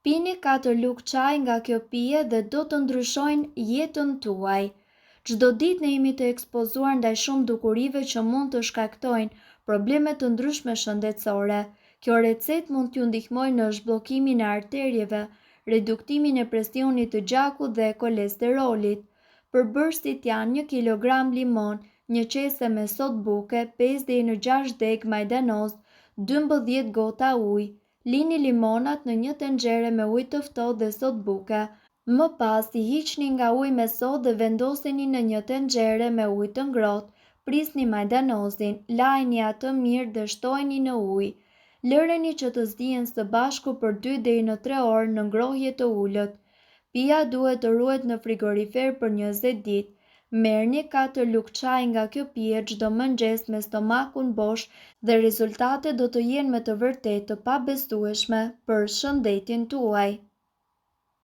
Pini katër lugë çaj nga kjo pije dhe do të ndryshojnë jetën tuaj. Çdo ditë ne jemi të ekspozuar ndaj shumë dukurive që mund të shkaktojnë probleme të ndryshme shëndetësore. Kjo recetë mund t'ju ndihmojë në zhbllokimin e arterieve, reduktimin e presionit të gjakut dhe kolesterolit. Përbërësit janë një kilogram limon, një qese me sodë buke, pesë deri në gjashtë degë majdanoz, 12 gota ujë. Lini limonat në një tenxhere me ujë të ftohtë dhe sodë buke. Më pas i hiqni nga uji me sodë dhe vendoseni në një tenxhere me ujë të ngrohtë. Prisni majdanozin, lajeni atë mirë dhe shtojeni në ujë. Lëreni që të zihen së bashku për dy deri në tre orë në ngrohje të ulët. Pija duhet të ruhet në frigorifer për 20 ditë. Merrni katër lugë çaj nga kjo pije çdo mëngjes me stomakun bosh dhe rezultatet do të jenë me të vërtetë të pabesueshme për shëndetin tuaj.